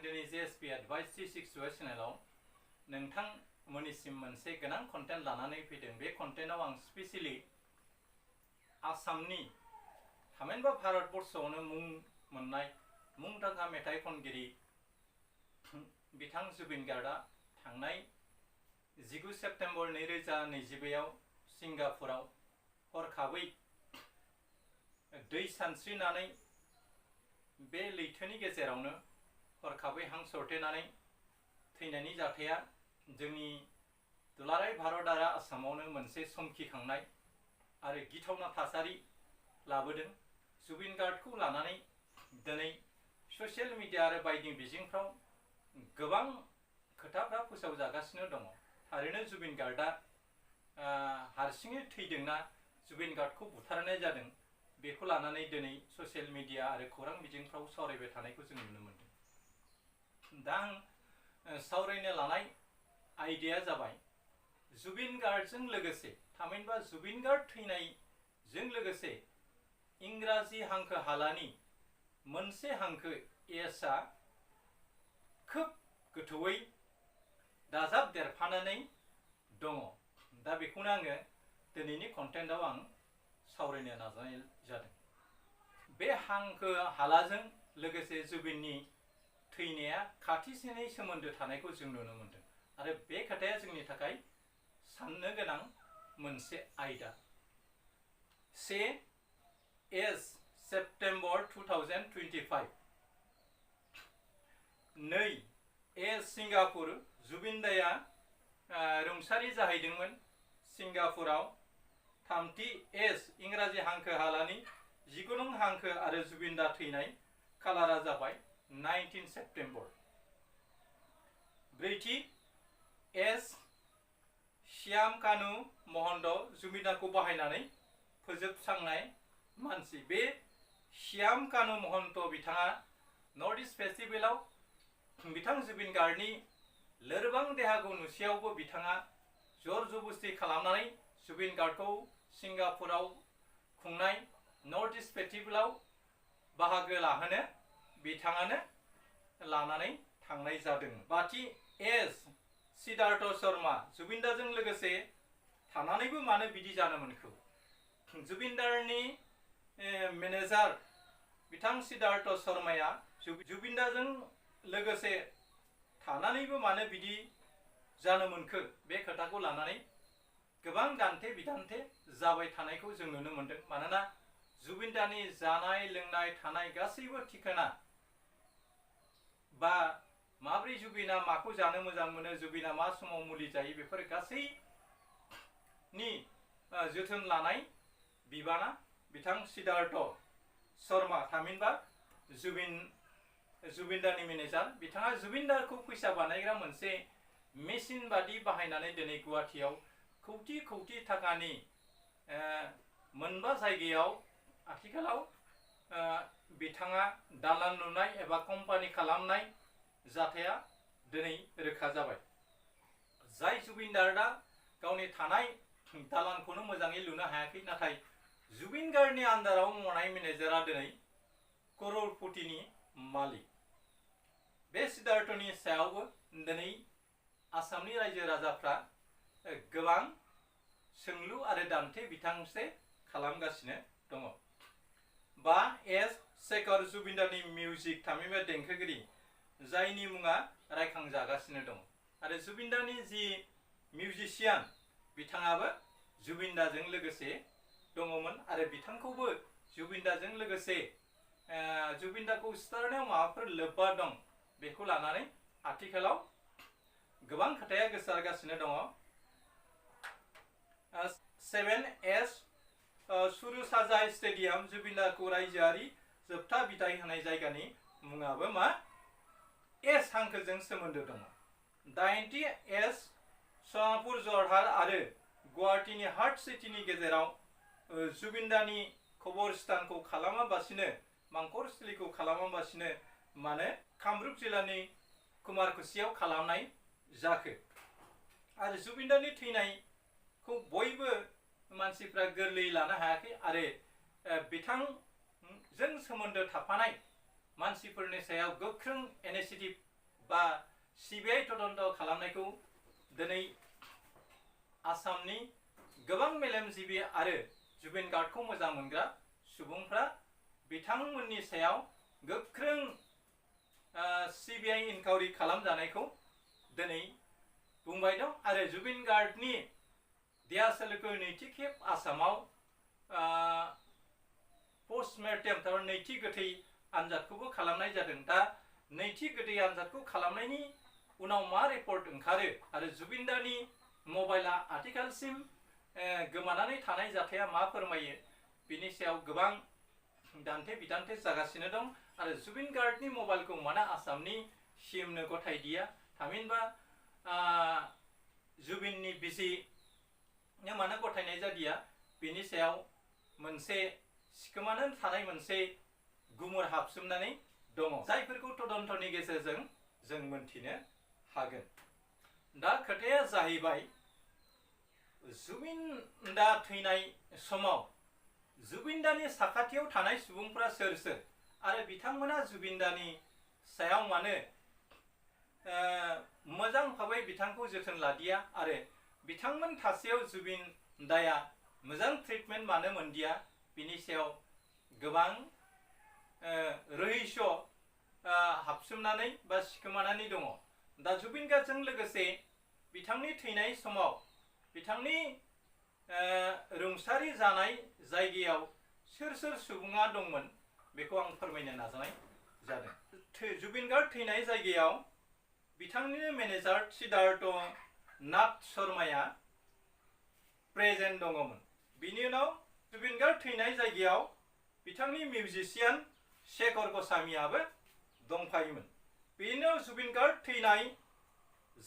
दिनै JSP Advice 360 चेनेलाव नोंथांमोननिसिम मोनसे गोनां कन्टेन्ट लानानै फैदों। बे कन्टेन्टआव आं स्पेसियली आसामनि थामहिनबा भारतबर्षआवनो मुं मोननाय मुंदांखा मेथाइ खनगिरि बिथां जुबिन गार्गआ थांनाय 19 सेप्तेम्बर 2022 आव सिंगापुराव हरखाबै दै सानस्रिनानै बे लैथोनि गेजेरावनो हरखाबै हां सरथेनानै थैनायनि जाथाया जोंनि दुलाराय भारत आरो आसामावनो मोनसे समखिखांनाय आरो गिथावना थासारि लाबोदों। जुबिन गार्गखौ लानानै दिनै ससियेल मिडिया आरो बायदि बिजोंफ्राव गोबां खोथाफ्रा फोसावजागासिनो दङ। थारैनो जुबिन गार्गआ हारसिङै थैदोंना जुबिन गार्गखौ बुथारनाय जादों बेखौ लानानै दिनै ससियेल मिडिया आरो खौरां बिजोंफ्राव सावरायबाय थानायखौ जों नुनो मोनदों। दा आं सावरायनो लानाय आयदाया जाबाय जुबिन गार्गजों लोगोसे थामहिनबा जुबिन गार्ग थैनायजों लोगोसे इंराजि हांखो हालानि मोनसे हांखो एसआ खोब गोथौयै दाजाबदेरफानानै दङ। दा बेखौनो आङो दिनैनि कन्टेन्टआव आं सावरायनो नाजानाय जादों। बे हांखो हालाजों लोगोसे जुबिननि थैनाया खाथिसिनै सोमोन्दो थानायखौ जों नुनो मोनदों आरो बे खोथाया जोंनि थाखाय साननो गोनां मोनसे आयदा। 1 सेप्तेम्बर 2025 2 सिंगापुर जुबिन दाया रुंसारि जाहैदोंमोन सिंगापुराव। 3 इंराजि हांखो हालानि 19 नं हांखो आरो जुबिन दा थैनाय खालारा जाबाय 19 सेप्तेम्बर। 4 श्याम कानु महन्त जुबिन दाखौ बाहायनानै फोजोबस्रांनाय मानसि। बे श्याम कानु महन्त बिथाङा नर्थ इस्ट फेस्टिभेलाव बिथां जुबिन गार्गनि लोरबां देहाखौ नुसेयावबो बिथाङा जर जबस्ति खालामनानै जुबिन गार्गखौ सिंगापुराव खुंनाय नर्थ इस्ट फेस्टिभेलाव बाहागो लाहोनो बिथाङानो लानानै थांनाय जादों। 5 सिद्धार्थ शर्मा जुबिन दाजों लोगोसे थानानैबो मानो बिदि जानो मोनखो? जुबिन दानि मेनेजार बिथां सिद्धार्थ शर्माया जुबिन दाजों लोगोसे थानानैबो मानो बिदि जानो मोनखो बे खोथाखौ लानानै गोबां दान्थे बिदान्थे जाबाय थानायखौ जों नुनो मोनदों। मानोना जुबिन दानि जानाय लोंनाय थानाय गासैबो ठिकाना बा माब्रै जुबिना माखौ जानो मोजां मोनो, जुबिना मा समाव मुलि जायो, बेफोर गासैनि जोथोन लानाय बिबाना बिथां सिद्धार्थ शर्मा थामहिनबा जुबिन दानि मेनेजार। बिथाङा जुबिन दाखौ फैसा बानायग्रा मोनसे मेसिन बादि बाहायनानै दिनै गुवाहाटीयाव कौटि कौटि थाखानि मोनबा जायगायाव आथिखालाव बिथाङा दालान लुनाय एबा कम्पानि खालामनाय जाथाया दिनै रोखा जाबाय। जाय जुबिन गार्गआ गावनि थानाय दालानखौनो मोजाङै लुनो हायाखै, नाथाय जुबिन गार्गनि आन्दाराव मावनाय मेनेजारा दिनै करोड़पतिनि मालिक। बे सिद्धार्थनि सायावबो दिनै आसामनि रायजो राजाफ्रा गोबां सोंलु आरो दान्थे बिथांसे खालामगासिनो दङ। 5 शेखर जुबिन दानि मिउजिक थामहिनबा देंखोगिरि जायनि मुङा रायखांजागासिनो दङ आरो जुबिन दानि जि मिउजिशियान बिथाङाबो जुबिन दाजों लोगोसे दङमोन आरो बिथांखौबो जुबिन दाजों लोगोसे जुबिन दाखौ सिथारनायाव माबाफोर लोब्बा दं बेखौ लानानै आथिखालाव गोबां खोथाया गोसारगासिनो दङ। 7 सुरुसाजाय स्टेडियाम जुबिन दाखौ रायजोआरि जोबथा बिदाय होनाय जायगानि मुङाबो मा एस हांखोजों सोमोन्दो दङ। 8 सनापुर जरहाट आरो गुवाहाटीनि हार्ट सिटीनि गेजेराव जुबिन दानि खबरस्थानखौ खालामाबासिनो मांखरसिलिखौ खालामाबासिनो मानो कामरुप जिल्लानि कुमारकुसियाव खालामनाय जाखो? आरो जुबिन दानि थैनायखौ बयबो मानसिफ्रा गोरलैयै लानो हायाखै आरो बिथांजों सोमोन्दो थाफानाय मानसिफोरनि सायाव गोख्रों इनिशिएटिभ बा सिबिआइ तदन्त खालामनायखौ दिनै आसामनि गोबां मेलेमजिबि आरो जुबिन गार्गखौ मोजां मोनग्रा सुबुंफ्रा बिथांमोननि सायाव गोख्रों सिबिआइ इनकुवारि खालामजानायखौ दिनै बुंबाय दं आरो जुबिन गार्गनि देहा सोलेरखौ नैथि खेब आसामाव पस्टमर्टेम थारमाने नैथि गोथै आनजादखौबो खालामनाय जादों। दा नैथि गोथै आनजादखौ खालामनायनि उनाव मा रिपर्ट ओंखारो आरो जुबिनदानि मबाइला आथिखालसिम गोमानानै थानाय जाथाया मा फोरमायो बिनि सायाव गोबां दान्थे बिदान्थे जागासिनो दं आरो जुबिन गार्गनि मबाइलखौ मानो आसामनि सिएमनो गथायदिया थामहिनबा जुबिननि बिसिनो मानो गथायनाय जादिया बिनि सायाव मोनसे सिखोमानानै थानाय मोनसे गुमुर हाबसोमनानै दङ जायफोरखौ तदन्तनि गेजेरजों जों मोनथिनो हागोन। दा खोथाया जाहैबाय जुबिन दा थैनाय समाव जुबिनदानि साखाथियाव थानाय सुबुंफ्रा सोर सोर आरो बिथांमोना जुबिनदानि सायाव मानो मोजां भाबै बिथांखौ जोथोन लादिया आरो बिथांमोन थासेयाव जुबिन दाया मोजां ट्रिटमेन्ट मानो मोनदिया बिनि सायाव गोबां रहस्य हाबसोमनानै बा सिखोमानानै दङ। दा जुबिन गार्गजों लोगोसे बिथांनि थैनाय समाव बिथांनि रुंसारि जानाय जायगायाव सोर सोर सुबुङा दंमोन बेखौ आं फोरमायनो नाजानाय जादों। जुबिन गार्ग थैनाय जायगायाव बिथांनिनो मेनेजार सिद्धार्थ नाथ शर्माया प्रेजेन्ट दङमोन। बिनि उनाव जुबिन गार्ग थैनाय जायगायाव बिथांनि मिउजिशियान शेखर गस्वामीआबो दंफायोमोन। बिनि उनाव जुबिन गार्ग थैनाय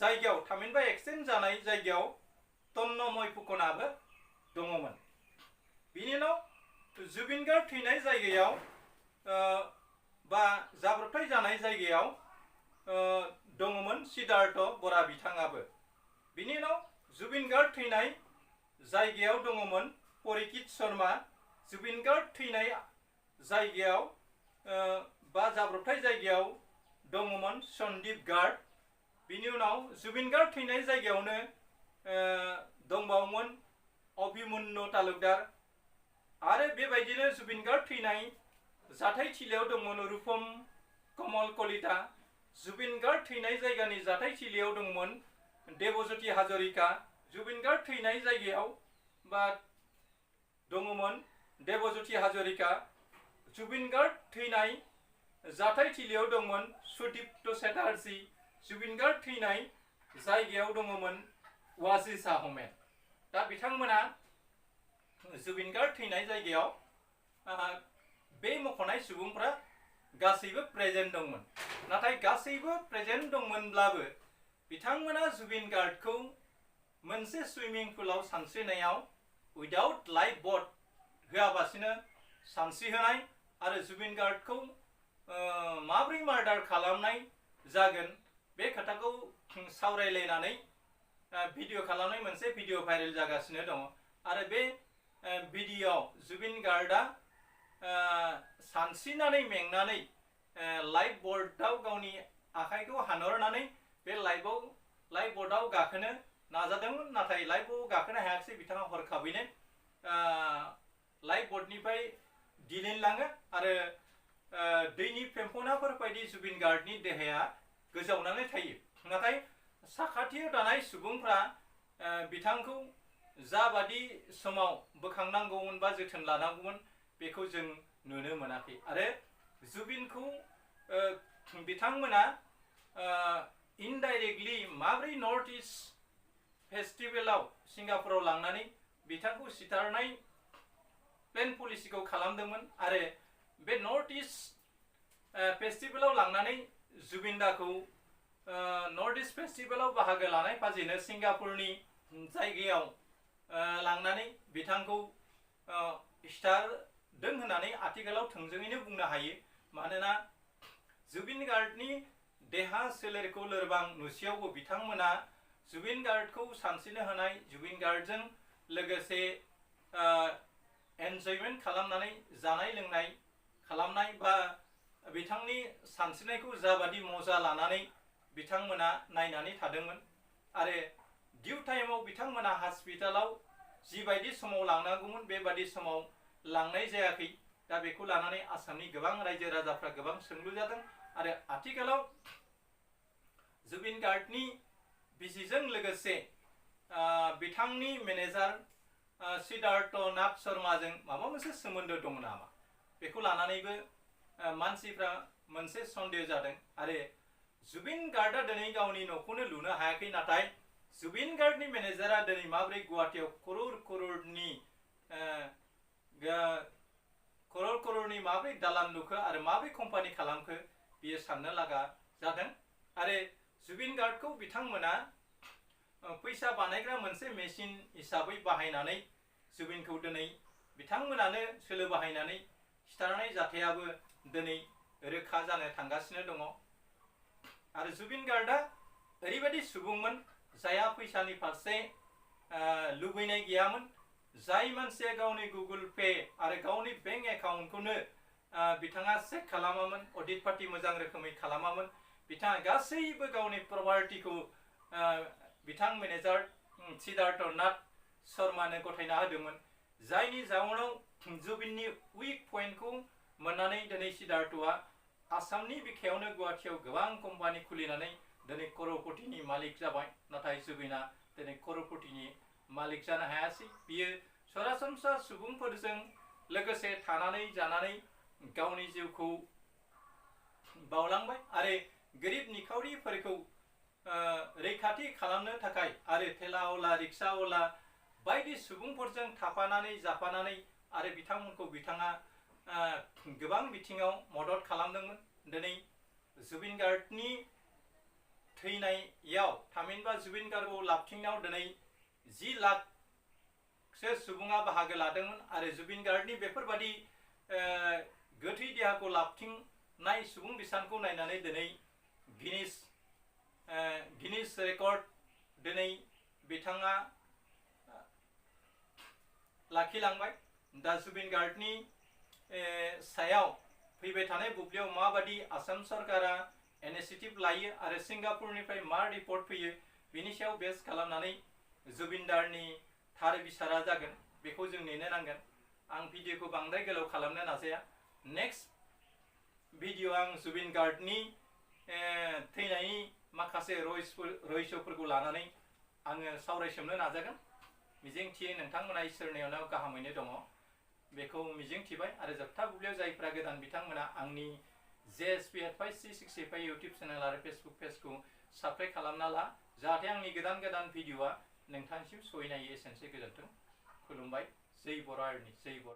जायगायाव थामहिनबा एक्सिडेन्ट जानाय जायगायाव तन्नमय फुकनाबो दङमोन। बिनि उनाव जुबिन गार्ग थैनाय जायगायाव बा जाब्रबथाय जानाय जायगायाव दङमोन सिद्धार्थ बरा बिथाङाबो। बिनि उनाव जुबिन गार्ग थैनाय जायगायाव दङमोन परिकित शर्मा। जुबिन गार्ग थैनाय जायगायाव बा जाब्रबथाय जायगायाव दङमोन सन्दीप गार्ग। बिनि उनाव जुबिन गार्ग थैनाय जायगायावनो दंबावोमोन अभिमन्यु तालुकदार आरो बेबायदिनो जुबिन गार्ग थैनाय जाथायथिलियाव दंमोन रुपम कमल कलिता। जुबिन गार्ग थैनाय जायगानि जाथायथिलियाव दंमोन देबज्योति हाजरिका। जुबिन गार्ग थैनाय जायगायाव बा दङमोन देबज्योति हाजरिका। जुबिन गार्ग थैनाय जाथायथिलियाव दंमोन सुदीप्त चेटार्जी। जुबिन गार्ग थैनाय जायगायाव दङमोन वाजिज आहमेद। दा बिथांमोना जुबिन गार्ग थैनाय जायगायाव बे मख'नाय सुबुंफ्रा गासैबो प्रेजेन्ट दंमोन। नाथाय गासैबो प्रेजेन्ट दंमोनब्लाबो बिथांमोना जुबिन गार्गखौ मोनसे सुइमिं पुलाव सानस्रिनायाव उइदाउट लाइफ बोट होआबासिनो सानस्रिहोनाय आरो जुबिन गार्गखौ माब्रै मार्डार खालामनाय जागोन बे खोथाखौ सावरायलायनानै भिडिअ खालामनाय मोनसे भिडिअ भाइरेल जागासिनो दङ आरो बे भिडिअआव जुबिन गार्गआ सानस्रिनानै मेंनानै लाइफ बोटआव गावनि आखाइखौ हानहरनानै बे लाइफ बोटआव गाखोनो नाजादोंमोन। नाथाय लाइफ बोटआव गाखोनो हायाखिसै। बिथाङा हरखाबैनो लाइफ बोटनिफ्राय दिलिनलाङो आरो दैनि फेम्फोनाफोर बायदि जुबिन गार्गनि देहाया गोजावनानै थायो। नाथाय साखाथियाव थानाय सुबुंफ्रा बिथांखौ जाबादि समाव बोखांनांगौमोन बा जोथोन लानांगौमोन बेखौ जों नुनो मोनाखै आरो जुबिनखौ बिथांमोना इनडाइरेक्टलि माब्रै नर्थ इस्ट फेस्टिभेलाव सिंगापुराव लांनानै बिथांखौ सिथारनाय प्लेन पलिसिखौ खालामदोंमोन आरो बे नर्थ इस्ट फेस्टिभेलाव लांनानै जुबिनदाखौ नर्थ इस्ट फेस्टिभेलाव बाहागो लानाय फाजिनो सिंगापुरनि जायगायाव लांनानै बिथांखौ सिथारदों होननानै आथिखालाव थोंजोङैनो बुंनो हायो। मानोना जुबिन गार्गनि देहा सोलेरखौ लोरबां नुसेयावबो बिथांमोना जुबिन गार्गखौ सानस्रिनो होनाय जुबिन गार्गजों लोगोसे एन्जयमेन्ट खालामनानै जानाय लोंनाय खालामनाय बा बिथांनि सानस्रिनायखौ जाबादि मजा लानानै बिथांमोना नायनानै थादोंमोन आरो डिउ टाइमाव बिथांमोना हस्पिटालाव जिबायदि समाव लांनांगौमोन बेबादि समाव लांनाय जायाखै। दा बेखौ लानानै आसामनि गोबां रायजो राजाफ्रा गोबां सोंलु जादों आरो आथिखालाव जुबिन गार्गनि बिसिजों लोगोसे बिथांनि मेनेजार सिद्धार्थ नाथ शर्माजों माबा मोनसे सोमोन्दो दं नामा बेखौ लानानैबो मानसिफ्रा मोनसे सन्देह जादों। आरो जुबिन गार्गआ दिनै गावनि न'खौनो लुनो हायाखै, नाथाय जुबिन गार्गनि मेनेजारा दिनै माबोरै गुवाहाटीयाव करोड़ माबोरै दालान लुखो आरो माबोरै कम्पानि खालामखो बियो साननो लागा जादों। आरो जुबिन गार्गखौ बिथांमोना फैसा बानायग्रा मोनसे मेसिन हिसाबै बाहायनानै जुबिनखौ दिनै बिथांमोनानो सोलो बाहायनानै सिथारनाय जाथायाबो दिनै रोखा जानो थांगासिनो दङ। आरो जुबिन गार्गआ ओरैबायदि सुबुंमोन जायहा फैसानि फारसे लुबैनाय गैयामोन। जाय मानसिया गावनि गुगल पे आरो गावनि बेंक एकाउन्टखौनो बिथाङा चेक खालामामोन, अडिट पार्टी मोजां रोखोमै खालामामोन, बिथाङा गासैबो गावनि प्रपार्टिखौ बिथां मेनेजार सिद्धार्थ नाथ शर्मानो गथायना होदोंमोन। जायनि जाउनाव जुबिननि उइक पइन्टखौ मोननानै दिनै सिद्धार्थआ आसामनि बिखायावनो गुवाहाटीयाव गोबां कम्पानि खुलिनानै दिनै करोड़पतिनि मालिक जाबाय। नाथाय जुबिना दिनै करोड़पतिनि मालिक जानो हायासै। बियो सरासनस्रा सुबुंफोरजों लोगोसे थानानै जानानै गावनि जिउखौ बावलांबाय आरो गोरिब निखावरिफोरखौ रैखाथि खालामनो थाखाय आरो थेलाअला रिक्साअला बायदि सुबुंफोरजों थाफानानै जाफानानै आरो बिथांमोनखौ बिथाङा गोबां बिथिङाव मदद खालामदोंमोन। दिनै जुबिन गार्गनि थैनायाव थामहिनबा जुबिन गार्गखौ लाबथिंनायाव दिनै 10 लाखसो सुबुङा बाहागो लादोंमोन आरो जुबिन गार्गनि बेफोरबादि गोथै देहाखौ लाबथिंनाय सुबुं बिसानखौ नायनानै दिनै गिनिस रेकर्ड दिनै बिथाङा लाखिलांबाय। दा जुबिन गार्गनि सायाव फैबाय थानाय बुब्लियाव माबादि आसाम सरकारा इनिशिएटिभ लायो आरो सिंगापुरनिफ्राय मा रिपर्ट फैयो बिनि सायाव बेस खालामनानै जुबिनदारनि थार बिसारा जागोन बेखौ जों नेनो नांगोन। आं भिडिअखौ बांद्राय गोलाव खालामनो नाजाया। नेक्स्ट भिडिअ आं जुबिन गार्गनि थैनायनि माखासे रहस्यफोरखौ लानानै आङो सावरायसोमनो नाजागोन। मिजिंथियो नोंथांमोना इसोरनि अननायाव गाहामैनो दङ बेखौ मिजिंथिबाय। आरो जोबथा बुब्लियाव जायफ्रा गोदान बिथांमोना आंनि JSP85C65 इउटुब चेनेल आरो फेसबुक पेजखौ साबस्क्राइब खालामना ला, जाहाथे आंनि गोदान भिडिअआ नोंथांसिम सहैनाय। एसेनोसै, गोजोन्थों, खुलुमबाय। जै बर' हारिनि जै बर'।